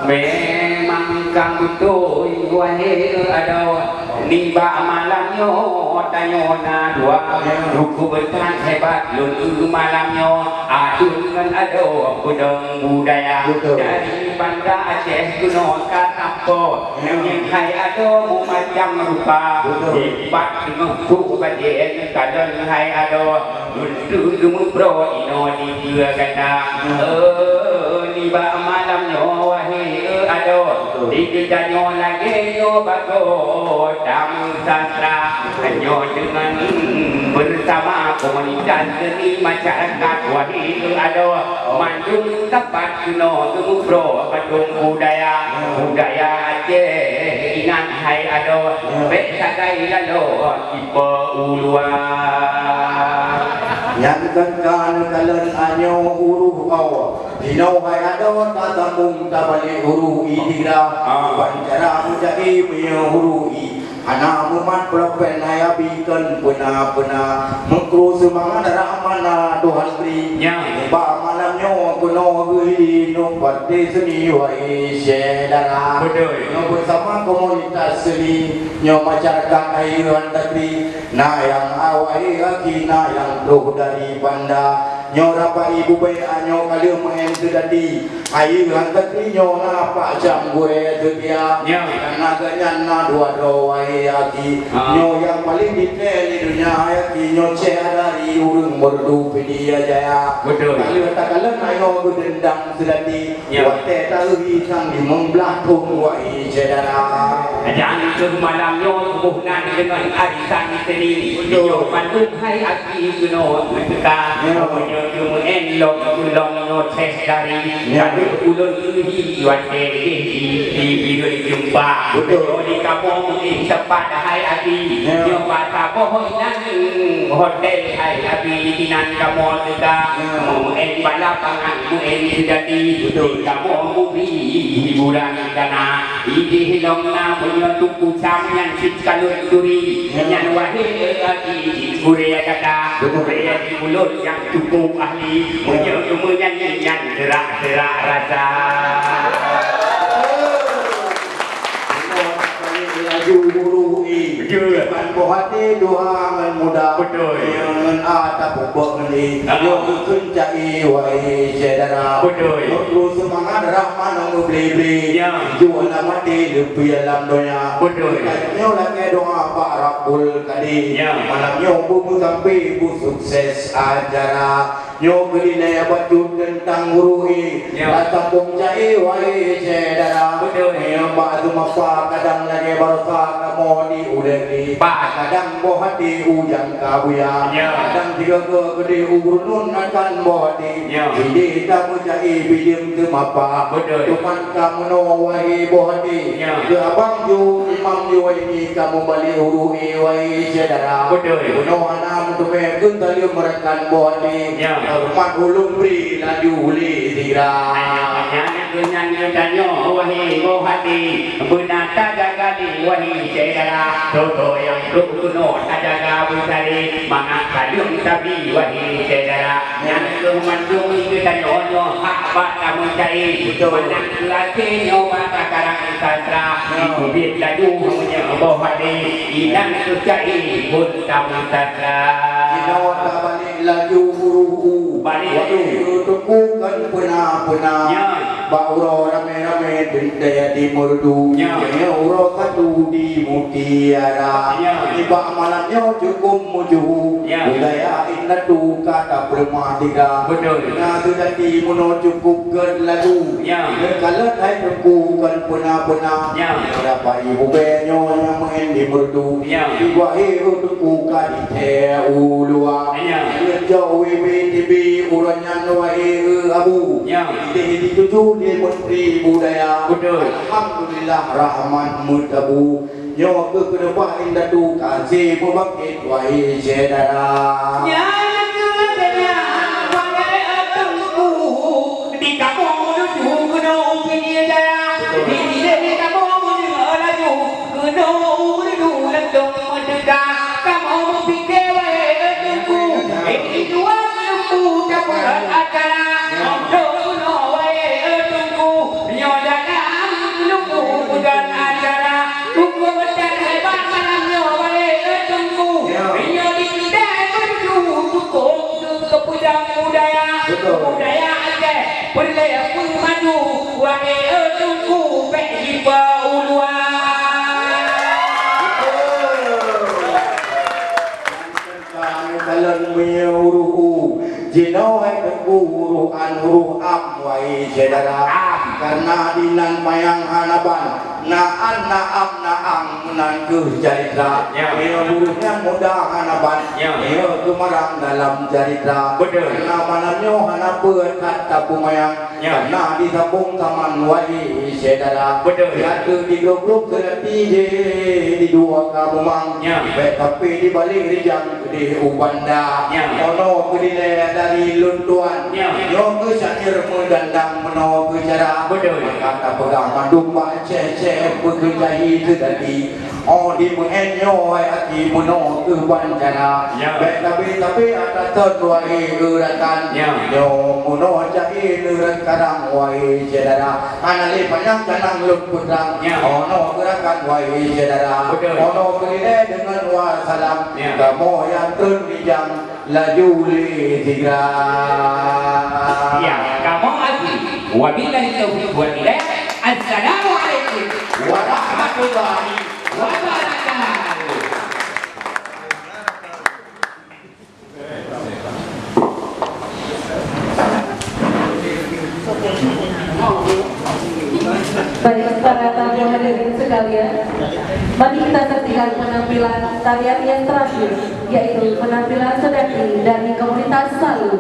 Memang ka beutôi, wahé adoe. Nibak malam nyoe tanyoe na dua, ya, ruku beutan hebat lôn malam nyoe, aduen ngon adoe peudong budaya. Betul. Dari Banda Aceh keunoe ka sampoe, ya, nyan hai adoe meumacam rupa. Betul. Dipat teungoh su bajée kalon hai adoe. Lôn treuk geumeuproe inoe dikeue gata. Oh, nibak malam nyoe, wahé adoe, di geutanyoe lagée nyoe bagoe tameusastra. Nyoe deungon beusama komunitas seuni masyarakat, wahé adoe, mandum sapat keunoe geumeuproe padum budaya. Budaya Aceh ingat hai adoe, bék sagai laloe ipe u luwa. Nyan kan ka neukalon anyoe huruf o. Jinoe hai adoe tasambong tabalek huruf i tiga. Ah. Ban cara meujahi meunyoe huruf i hana mumat pulpen hai abi kon peuna-peuna. Meukru seumangat rahmat na Tuhan bri. Nya. Bak malam nyoe keunoe geuhi numpati seuni wahé syedara. Beutôi. Nyoe beusama komunitas seuni, nyoe masyarakat Ayeuhan Tagri, na nyang awai gaki, na nyang troh dari Banda. Nyoe rapai bubé, nyoe ka lheueh meu'en seudati. Ayeue han seudati nyoe na Pak Cam Gué Seutia. Ya. Karena geuhnyan na dua droe wahé aki. Ah. Nyoe nyang paleng jitée lé donya aki, nyoe Syedara di ureuëng Meureudu Pidie Jaya. Betul. Ka lheueh takalon ayoe geudeundang seudati. Ya. Watée taeu sang limong blaih thon wahé syedara. Dan keu malam nyoe boh nan deungon arisan Senin. Betul. Nyoe mandum hai aki keunoe meuteuka. Ya. Meunyoe geumeu'en lom ulôn nyoe teh dari. Ya. Tapi ulôn keuhi watée di, di, di, di jumpa. Betul. Nyoe di kamoe meu'en teumpat hai aki. Ya. Nyoe bak saboh inan hotel hai aki inan kamoe teuka. Ya. Meu'en bala pangan meu'en seudati. Betul. Kamoe mubri hiburan dana. Idéh lom na meunyoe Teungku Cam nyan cit kalon turi. Ya. Nyan wahé aki gurée gata. Betul. Gurée di ulôn nyang cukup ahli. Ya. Meunyoe geumeunyan nyan teurak-teurak rasa. Laju guru i. Betul. Ban boh até dua ngon muda. Betul. Ngon a tapubok ngon i. Ah. Yo geukheun cai wahé syedara. Betul. Ngon seumangat Rahman ngon bli-bli. Ya. Ju lam até leupie lam donya. Betul. Nyoe lakée doa bak Rabbul Kadi. Ya. Malam nyoe beumeusampe beusukses acara. Nyoe keuh dilée bacut teuntang guru i. Ya. Tasambong cai wahé syedara. Betul. Nyoe bak seumapa kadang lagée barosa kamoe di ulée i. Ba. Kadang boh até ujang ka buya. Ya. Kadang sigoe-goe keudeh u gurunun akan boh até. Ya. Idéh tameucai bideueng teumapa. Betul. Teuma ka meunoe wahé boh até. Ya. Keu abang ju imam ju wahé ni ka meubalek uru i wahé syedara. Betul. Meunoe hana meuteumé keu saleuem rakan boh até. Ya. Horeumat ulôn bri laju lé sigra. Nyan keuh nyan geutanyoe wahé boh até. Beuna tajaga lé wahé syedara. Soe-soe nyang trok keunoe tajaga beusaré mangat saleuem tabi wahé syedara. Nyan keuh mandum geutanyoe nyoe hak bak tameucai. Betul. Mangat keu até nyoe bak takarang sastra. Ya. Ikubit laju meunyoe boh até inan keuh cai phon tameutasra. Jinoe tabalek laju buru-buru. Balek. Waduh, teungku kon peuna-peuna. Ya. Bak uroe ramé-ramé teuntée di Meureudu. Ya. Nyoe uroe satu di Mutiara. Ya. Nibak malam nyoe cukup meujuhu. Ya. Budaya indatu ka tapeuleumah tiga. Betul. Na seudati meunoe cukup gét lagu. Ya. Neukalon hai teungku kon peuna-peuna. Ya. Rapai bubé nyoe nyang meu'en di Meureudu. Ya. Di wahé teungku ka jithée u luwa. Ya. Jeuet jok W B T B uroe nyan wahé abu. Ya. Idéh dituju di Menteri Budaya. Betul. Alhamdulillah rahmat meutabu. Nyoe keuh keuneubah indatu ka hase meubangkét wahé syedara. Nyan keuh keuneubah wahé teungku di kamoe meuneuju keunoe u Pidie Jaya. Di sideh kamoe meunyoe laju keunoe u Meureudu leuntong meuteuka. Kamoe meupike wahé teungku, eh, di dua teungku tapeugot acara. Untuk keunoe wahé teungku, nyoe dalam teungku peugét acara. Cukup that hebat malam nyoe wahé teungku. Ya. Nyoe di sideh meuneuju cukup keu keupeudang budaya. Betul. Budaya Aceh peureulée peumaju wahé teungku bék jipeuluwa. Betul. Kami kalon meunyoe uruhu. Jinoe hai teungku uruh an uruh am wahé syedara. Am. Karena dinan mayang hana ban. Na an na am na ang nan keuh caritra. Ya. Meunyoe uruh nyang muda hana ban. Ya. Meunyoe keumarang dalam caritra. Betul. Karena malam nyoe hana peue that tapeumayang. Ya. Karena disambong taman wahé syedara. Betul. Siat keuh di grup-grup seurati jih di dua ka mumang. Ya. Bék sampai di balek rijang. Keudeh u Banda. Ya. Ono keudilée dari lôn tuan. Ya. Nyoe keuh syair meudandang meunoe keuh cara. Betul. Maka tapeugah mandum bak céh-céh peukeujahi seudati. Oh, di meu'én nyoe hai aki meunoe keuh ban cara. Ya. Bék tabe-tabe atasan wahé geuratan. Ya. Nyoe meunoe cahé neureukarang wahé syedara. Hana lé panyang canang lôn peutrang. Ya. Ono geurakan wahé syedara. Betul. Ono keudilée deungon wa salam. Ya. Kamoe nyang treun rijang. Laju lé sigra. Ya, kamoe akhiri. Wabillahi taufiq wal hidayah. Assalamualaikum warahmatullahi wabarakatuh. Baik, para tamu hadirin sekalian, mari kita saksikan penampilan tarian yang terakhir, yaitu penampilan sedati dari komunitas Salu.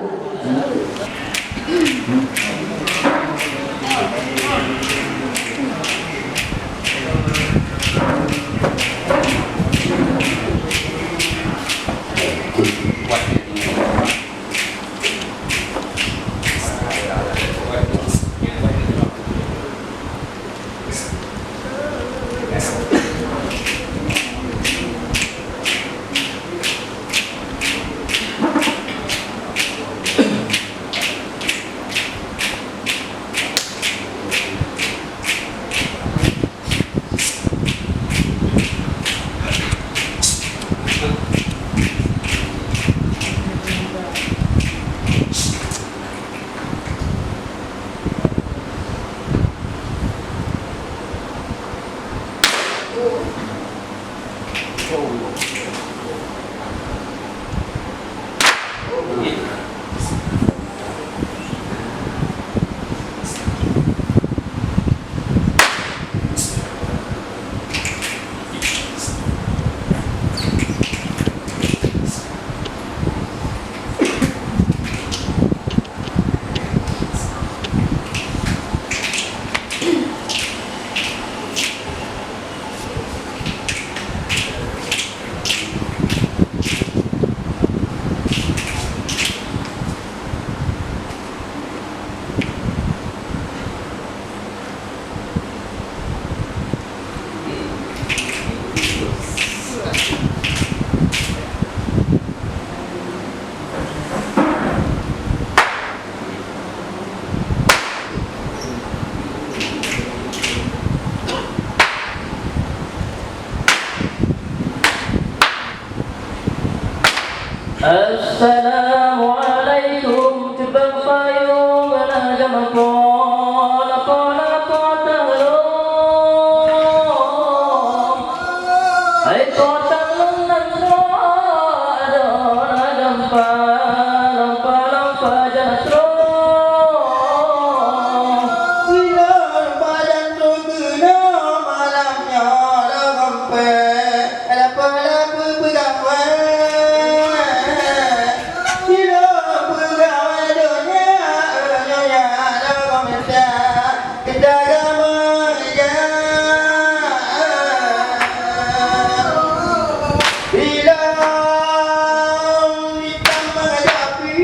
Assalamualaikum, cubang payong na gampông, lapor-lapor tanglong. Hai kota lôn nan droe, adoe na gampông, lampa-lampa jalan troe. Sidroe pajan troe keunoe malam nyoe lôn gampông. Lapor-lapor peugawai, sidroe peugawai donya, donya lagèe mita kita gamoe ija. Ilong hitam mengajak api,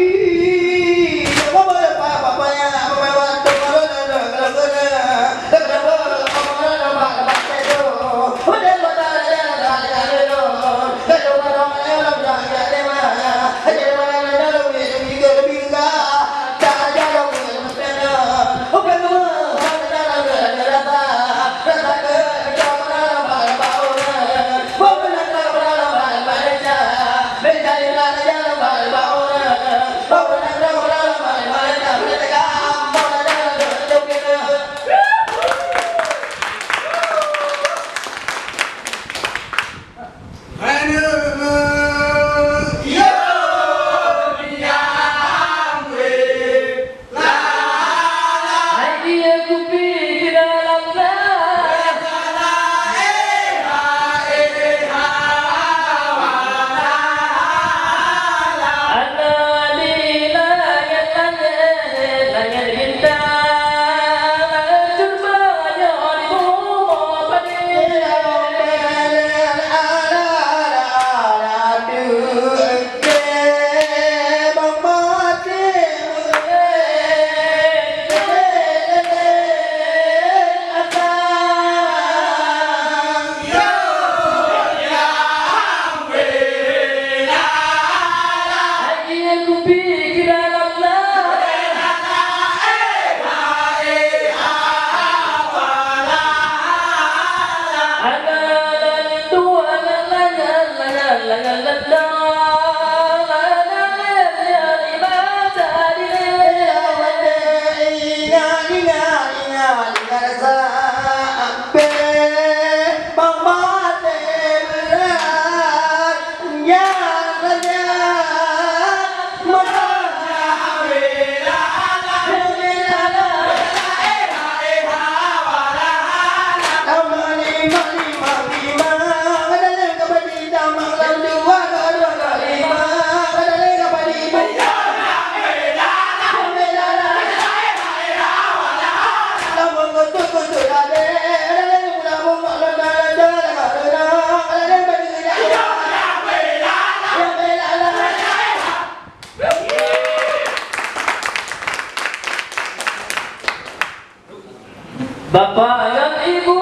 Bapak ngon Ibu,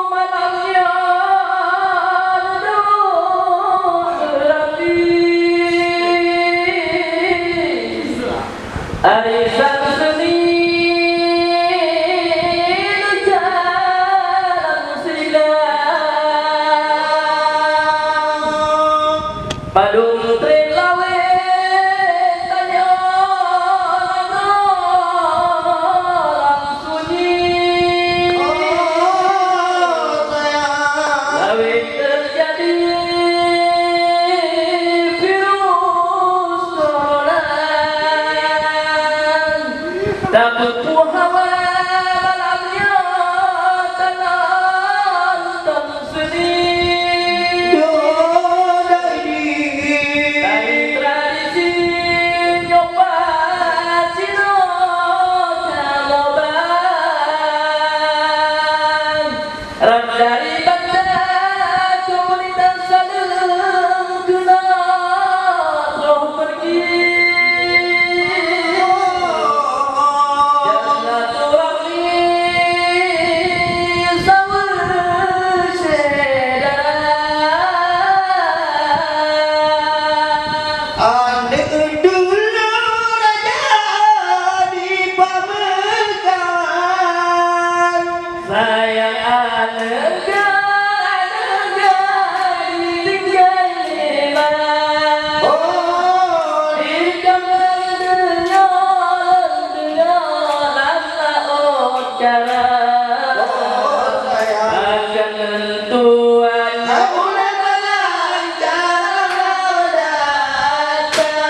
malam nyoe duek geurapi. Arisan seuni neujalan sila. Padum treb lawét tanyoe lam sunyi. Lawét teujadi virus corona. Tapeupuih hawa malam nyoe tanyoe. Dari tradisi nyoe pacinoe kamoe ba. Rab dari banda komunitas saleuem keunoe troh pergi. Silaturahmi saweue syedara. Aneuk dulu raja di pameukang. Sayang aneuk, aneuk ditinggai lé ma. Oh, di dalam dunia, dunia lam laôt cara. Oh, sayang. Akan Tuhan. Aku nak jalan-jalan datang.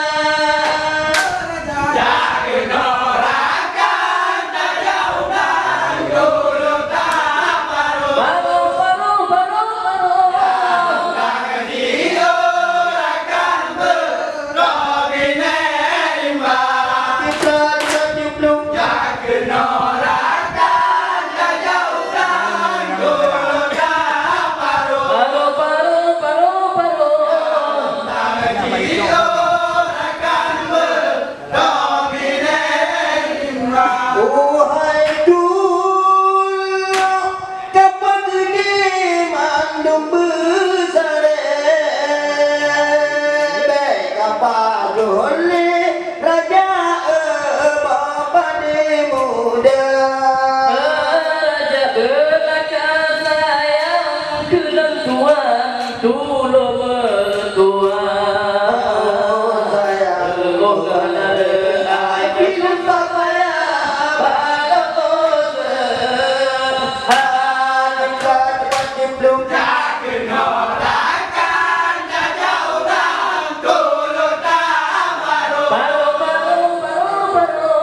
Uhai dul, ka peugeudeh mandum beusaré, bék ka padôh lé raja, eh, bak padé muda. Raja, eh, laka sayang keu lôn tuan. Tulông meutuah. Oh, sayang. Tulông meutuah. Ai, tulông payah. Bak dosa. Hana cepat-cepat jiblum. Baru, baru, baru, baru.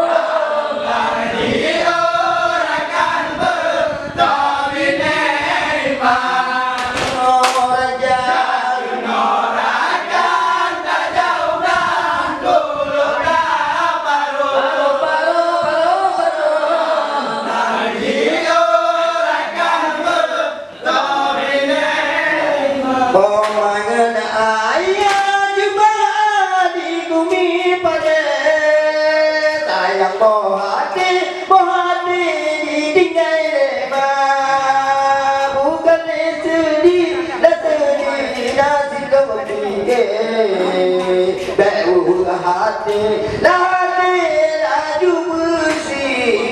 Boh mangat ayah jubah di gumi padé, sayang boh até, boh até ditinggai lé ma. Bukan lé seudeh, dah seudeh, dah silop tinggai. Bék ueh até, dah até laju beusikla.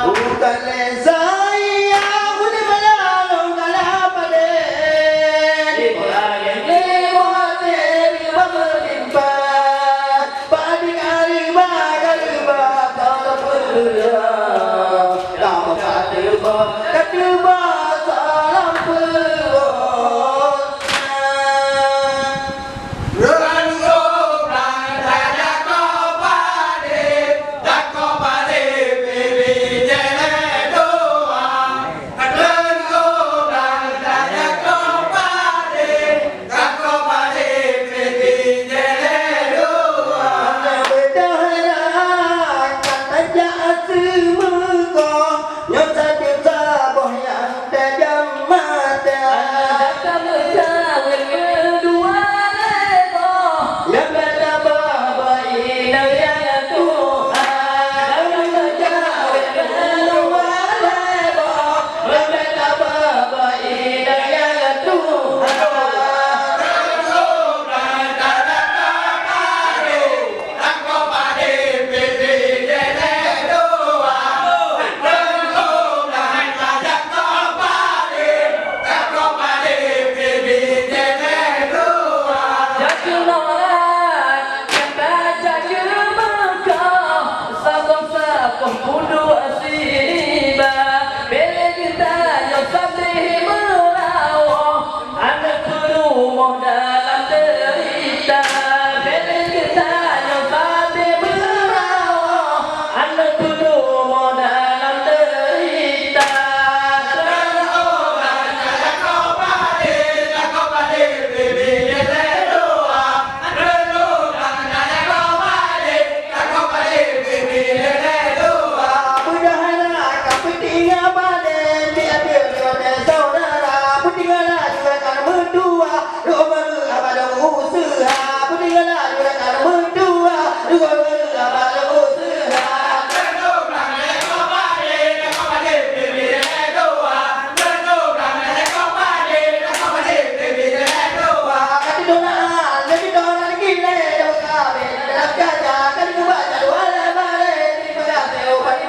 Bukan lé saya, ulée malam lôn galak padé. Di bulan ini, buat diri pemerintah. Padé ari ba galeuba, salam peureulah. Kamoe ka teuba, ka teuba, salam peureulah.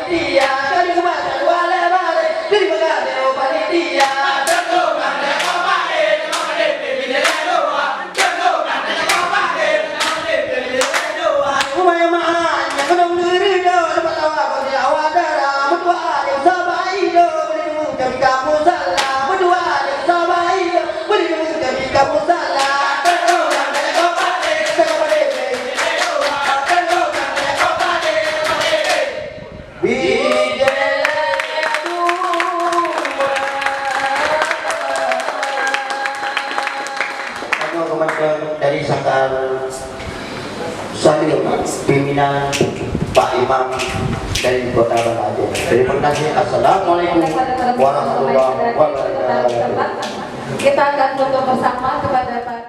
Dia ka diubat dua lé balé, terima kasih oh panitia. Umai mahan nyang keunong neuri do, leupah tawa bagi awak dara, meutuah nyang sabai do, beli nemu jadi kamu salah, meutuah nyang sabai do, beli nemu jadi kamu salah. Bijéh lé dua. Kami keumandan dari Sakar Salim, pimpinan Pak Imam dari Kota Banda Aceh. Terima kasih. Assalamualaikum warahmatullahi wabarakatuh. Kita akan foto bersama kepada Pak